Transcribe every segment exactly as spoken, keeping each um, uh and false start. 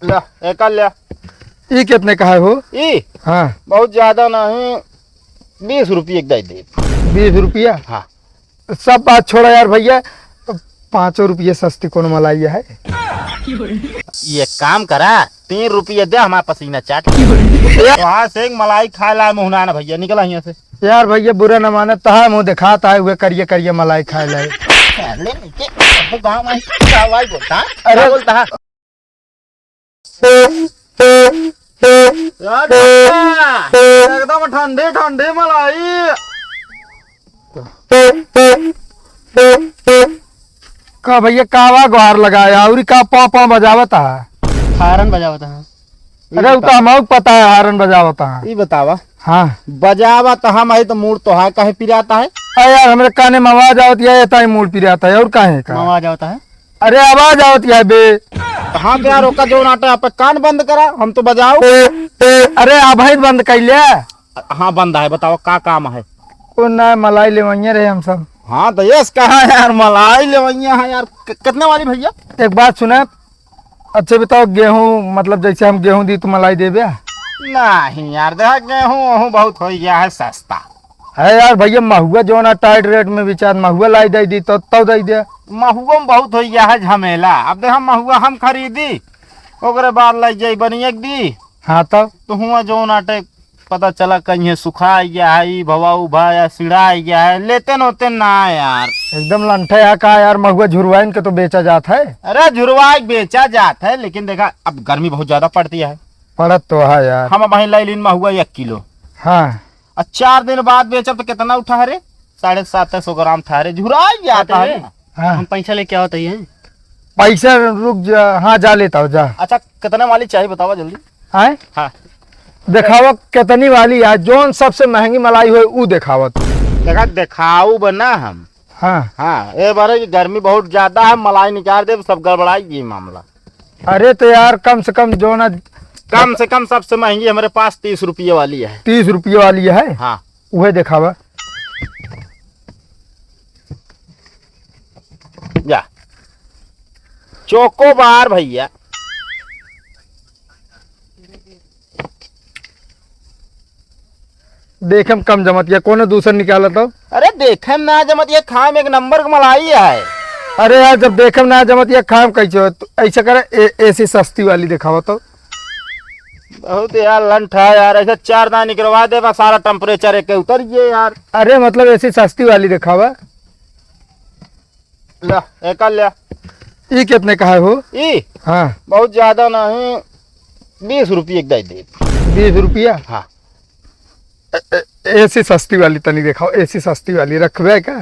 ला, एका ल्या। ई कितने का है हो? ई? हाँ। बहुत ज्यादा नहीं, बीस रुपये के दे दे। बीस रुपया? हाँ। सब बात छोड़ा यार भैया, पाँचों रुपये सस्ती कौन मलाई है? ये काम करा, तीन रुपये दे, हमारा पसीना चाट। वहाँ से एक मलाई खाए ला मुहना ना भैया, निकला यहाँ से। यार भैया बुरा न माने, तहा मुँह दिखाता है, वह करिए करिए मलाई खाए लाए। अरे नीचे, गाँव में क्या आवाज बोलता है? अरे क्या बोलता है? यार, एकदम ठंडी ठंडी मलाई। का भैया, कावा गुहार लगाया और का पाँव पाँव बजावत है? हारन बजावत है। अरे, उ तो हमहू के पता है, हारन बजावत है। ई बतावा। हाँ। बजावा तो हम आई तो मूड तो है, काहे पिराता है? अरे यार, हमरे काने में आवाज आवत है, ये ताई मूड पिराता है, और काहे का? आवाज आवत है। अरे आवाज आवत है बे। हाँ तो यार, ओका जो नाटा आप कान बंद करा, हम तो बजाओ। अरे अबहित बंद कर ले। हाँ बंद है, बताओ का काम है? ओ ना, मलाई लेवइया रहे हम सब। हाँ तो यस कहा यार, मलाई लेवइया है यार। क-, कितने वाली भैया? एक बात सुना, अच्छा बताओ, गेहूँ मतलब जैसे हम गेहूँ दी तो मलाई देबे? नहीं यार, देखा गेहूँ वहूँ बहुत हो गया है सस्ता। है यार भैया, महुआ जो ना टाइट रेट में बिचात, महुआ लाई दे दी तो तब दे दे। महुआ में बहुत हो गया है झमेला। अब देखा महुआ हम खरीदी, ओकरे बाद लाई जाई बनिया के दी। हाँ तब? तो हुआ जो ना टे पता चला कहीं सुखा गया है, ई भवा उभा या सिड़ा गया है, लेते न होते ना यार। एकदम लंठे है का यार, महुआ झुरवाइन के तो बेचा जात है। अरे झुरवाई बेचा जात है, लेकिन देखा अब गर्मी बहुत ज्यादा पड़ती है। पड़त तो है यार। हम वहीं लाई लीन महुआ एक किलो। हाँ। और चार दिन बाद बेचब तो कितना उठा है रे? साढ़े सात सौ ग्राम था रे, झुराई जाता है ना। हाँ। हम पैसा लेके आवत ही हैं। पैसा रुक जा, हाँ जा लेता हो जा। अच्छा कितने वाली चाहिए बतावा जल्दी। आए? हाँ। देखावा कितनी वाली है, जोन सबसे महंगी मलाई होए उ देखावा तू। देखा देखाऊ बना हम। हाँ। हाँ, ए बारे की गर्मी बहुत ज्यादा है, मलाई निकाल दे, सब गड़बड़ाई ये मामला। अरे तो यार कम से कम जो ना कम से कम सबसे महंगी हमारे पास तीस रुपये वाली है। तीस रुपये वाली है? हाँ। उहे देखावा। जा। चोकोबार भैया। देखे में कम जमत या कोनो दूसर निकाला तो। अरे देखे में ना जमत, ये खाए में एक नंबर का मलाई है। अरे यार जब देखे में ना जमत या खाए में कैसे हो? तो ऐसा करे, ए-, ऐसी सस्ती वाली दिखावा तो। बहुत यार लंठ है यार, ऐसे चार दाना निकलवा दे, बस सारा टेम्परेचर एक उतर ये यार। अरे मतलब ऐसी सस्ती वाली दिखावा। ला, एका ल्या। ई कितने का है हो? ई? हाँ। बहुत ज्यादा नहीं, बीस रुपये के दे दे। बीस रुपया? हाँ। ए-, ए-, ऐसी सस्ती वाली तनी देखाओ, ऐसी सस्ती वाली रखबे का?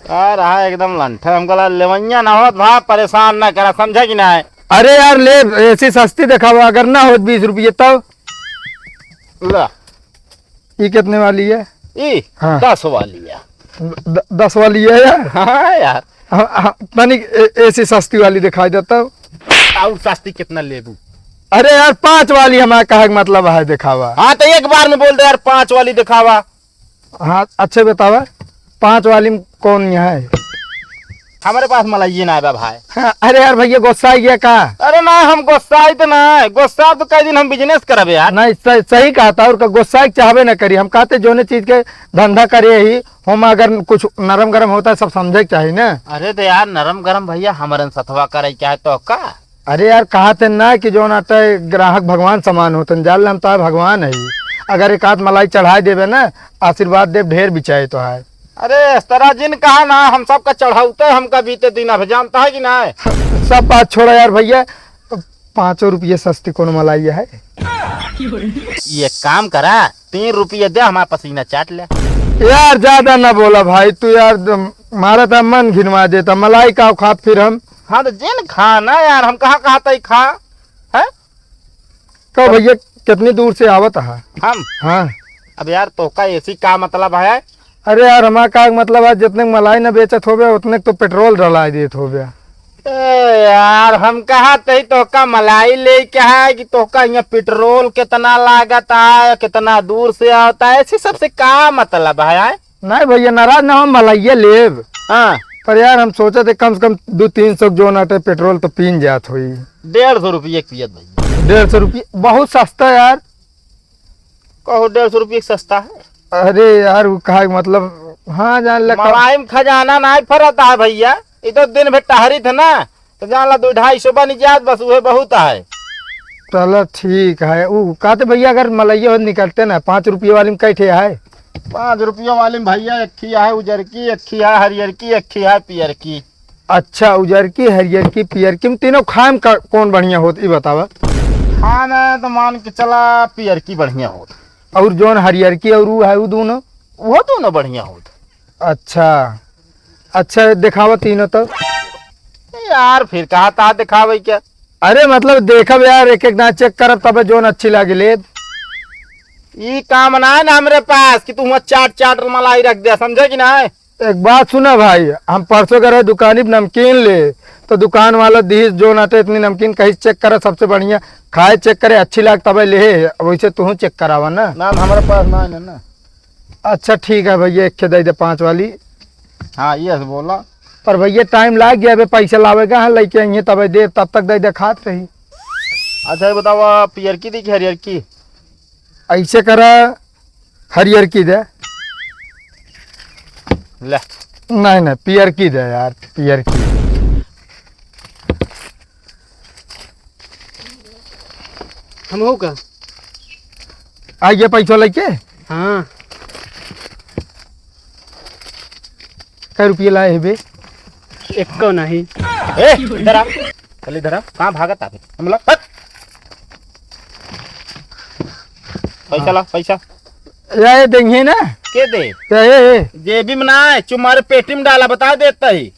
आ रहा एकदम लंठा, हमको ला लेवैया ना होत भा, परेशान ना करा, समझा कि ना है? अरे यार ले, ऐसी सस्ती देखाओ, अगर ना होत बीस रुपये तब। ला। ई कितने वाली है? ई हाँ। दस वाली है। द-, दस वाली है यार? हाँ यार। हाँ, हाँ, तनी ए-, ऐसी सस्ती वाली दिखाई देता। और सस्ती कितना लेबू? अरे यार, पाँच वाली हमारा कहे के मतलब है दिखावा। हाँ, तो एक बार में बोल दे यार, पाँच वाली दिखावा। हाँ, अच्छे बतावा, पाँच वाली में कौन है? हमारे पास मलाइए ना है बा भाई। हाँ, अरे यार भैया, गुस्सा आ गया का? अरे ना, हम गुस्सा ही तो ना है, गुस्सा तो कई दिन हम बिजनेस करबे यार। नहीं, सही, सही कहा था, और का गुस्सा ही चाहबे ना करी। हम कहते जोने चीज के धंधा करे ही, हम अगर कुछ नरम गरम होता है, सब समझे के चाही ना। अरे तो यार, नरम गरम भैया, हमरन सथवा करे क्या है तो का? अरे यार, कहा थे ना कि जौन आटे ग्राहक भगवान समान होतन, जान ले हम तो भगवान है। अगर एक आध मलाई चढ़ाई देबे ना, आशीर्वाद देब ढेर बिचाए तो है। अरे, इस तरह जिन कहा ना, हम सबका चढ़ाउते, हमका बीते दिन अब जानता है कि ना? सब बात छोड़ा यार भैया, पाँचों रुपये सस्ती कौन मलाई है? ये काम करा, तीन रुपये दे, हमारा पसीना चाट ले। यार, ज्यादा ना बोला भाई तू यार, मारा था मन घिनवा देता, मलाई का खात फिर हम। हाँ, तो जिन खाना यार, हम कहाँ कहा था खा, है? कहो भैया, कितनी दूर से आवत है? हम? हाँ। अब यार, तोका ऐसी का मतलब है? अरे यार, हमारा का मतलब है, जितने मलाई न बेचत होबे, उतने तो पेट्रोल डलाई देत होबे। ए यार, हम कहा तही तोका मलाई ले के है कि तोका यहाँ पेट्रोल कितना लागत है, कितना दूर से आवता है, ऐसे सबसे का मतलब है, आय? नहीं भैया, नाराज ना हो, मलाइये लेब। हाँ। पर यार, हम सोचत है कम से कम दो तीन सौ जौन आटे पेट्रोल तो पीन जात होई। डेढ़ सौ रुपये के पियत भैया। डेढ़ सौ रुपये बहुत सस्ता यार। कहो, डेढ़ सौ रुपये के सस्ता है? अरे यार, वो कहा मतलब, हाँ, जान ले, कम मलाई में खजाना नाहीं फरत है भैया। ये तो दिन भर टहरी थे ना, तो जान ला, दो ढाई सौ बन जात, बस उहे बहुत है। चलो ठीक है। उ कहते भैया, अगर मलइया हो निकलते ना, पाँच रुपये वाली में कै ठे है? पाँच रुपये वाली में भैया, एक ही है उजरकी, एक ही है हरियरकी, एक ही है पियरकी। अच्छा, उजरकी, हरियरकी, पियरकी में तीनों खाए में का, कौन बढ़िया होत, ई बतावा। खाए में तो मान के चला, पियरकी बढ़िया होत। और जौन हरियरकी और उ है, उ दोनों? वो दोनों बढ़िया होत। अच्छा, अच्छा, देखावा तीनों तो। यार, फिर कहा था देखावे क्या? अरे, मतलब, देखब यार, एक एक दाना चेक करब, तबे जौन अच्छी लागे लेब। ई काम ना है ना हमरे पास कि तू हुआं चाट चाट मलाई रख दे, समझे कि ना? एक बात सुना भाई, हम परसों गए रहे दुकानी पे नमकीन ले, तो दुकान वाला दिहिस जौन आटे इतनी नमकीन, कहिस चेक करे, सबसे बढ़िया खाए चेक करे, अच्छी लाग तबे ले। वैसे तू चेक करावा ना। ना, हमारे पास ना है ना। अच्छा ठीक है भैया, एक ठे दे दे पाँच वाली। हाँ, ये से बोला। पर भैया टाइम लाग गया, अबे पैसा लावेगा, हाँ, लेके आइए तबे दे, तब तक दे दे खात रही। अच्छा, ये बतावा, पियरकी दी कि हरियरकी? ऐसे करा, हरियरकी दे। ले। नहीं, नहीं, पियरकी दे यार, पियरकी। हम हो का? आ, ये पैसा लेके? हाँ। कै रुपये लाए है बे? एक्को नहीं। ए, इधर आ। चल इधर आ। कहाँ भागत आ? हम लोग, हट। पैसा ला, पैसा। या ये देंगे ना? के दे? या ये, ये। जेबी में ना है, चुमारे पेटी में डाला, बता देता ही।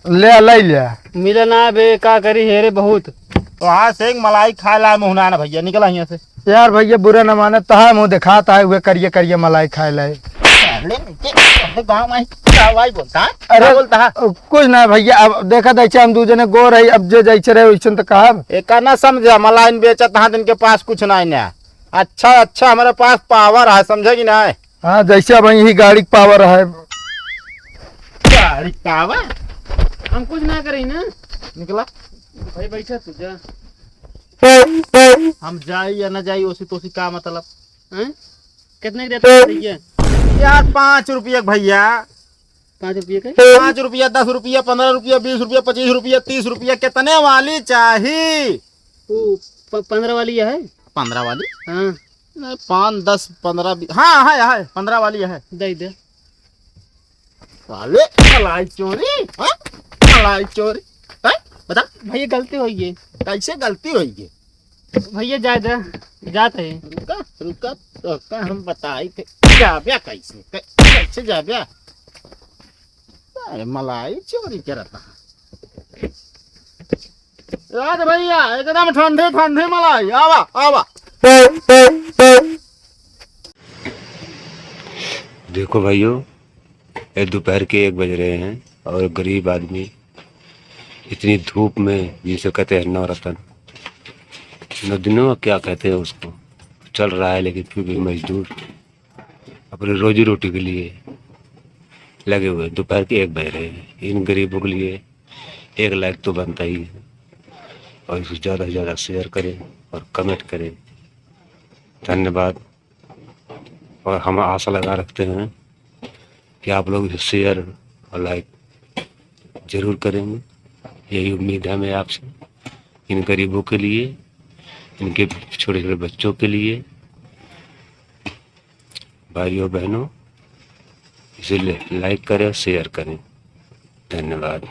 ले, ले, ले। मिले ना बे, का करी, हेरे बहुत। तो हाँ, से एक मलाई खाए ला मुहना ना भैया, निकला यहाँ से। यार भैया, बुरा न माने, तहा मुँह दिखाता है, उहे करिए करिए मलाई खाए लाए। अरे, नीचे, अरे, गाँव में क्या भाई बोलता है? अरे, क्या बोलता है? कुछ ना भैया, अब देखा, जैसे हम दू जने गो रही, अब जे जैसे रहे, वैसे तो कहब। एका ना समझा, मलाई बेचत हाथ इनके पास कुछ ना है ना। अच्छा, अच्छा, हमारे पास पावर है, समझे कि ना? हाँ, जैसे अब यही गाड़ी के पावर है। गाड़ी के पावर? हम कुछ ना करी ना। निकला। भाई, बैठा तू, जा। हम जाई या ना जाई, ओसी तोसी का मतलब? हैं? कितने के देता है भैया? यार, पाँच रुपये के भैया। पाँच रुपये के? पाँच रुपया, दस रुपया, पन्द्रह रुपया, बीस रुपया, पच्चीस रुपया, तीस रुपया, कितने वाली चाही? वो प-, पन्द्रह वाली है। पन्द्रह वाली? हाँ। नहीं, पाँच, दस, पन्द्रह, बीस, हाँ, है, है, पन्द्रह वाली है। दे दे। साले, मलाई चोरी, हाँ? मलाई चोरी, हाँ? बता। भैया, गलती होई गई। कैसे गलती होई गई? भैया, जा, जा, जात है। रुका, रुका, रुका, हम बताई थे। जाब्या कैसे? कै-, कैसे जाब्या? अरे, मलाई चोरी करता। याद भैया, एकदम ठंडी ठंडी मलाई। आवा, आवा। देखो भाइयों, ये दोपहर के एक बज रहे हैं और गरीब आदमी इतनी धूप में, जिसे कहते हैं नवरत्न, नदिनों क्या कहते हैं उसको, चल रहा है, लेकिन फिर भी मजदूर अपनी रोजी रोटी के लिए लगे हुए हैं। दोपहर के एक बज रहे हैं। इन गरीबों के लिए एक लाइक तो बनता ही है, और इसको ज़्यादा से ज़्यादा शेयर करें और कमेंट करें। धन्यवाद। और हम आशा लगा रखते हैं कि आप लोग इसे शेयर और लाइक जरूर करेंगे, यही उम्मीद है हमें आपसे। इन गरीबों के लिए, इनके छोटे-छोटे बच्चों के लिए, भाइयों बहनों, इसे ले-, लाइक करें, शेयर करें। धन्यवाद।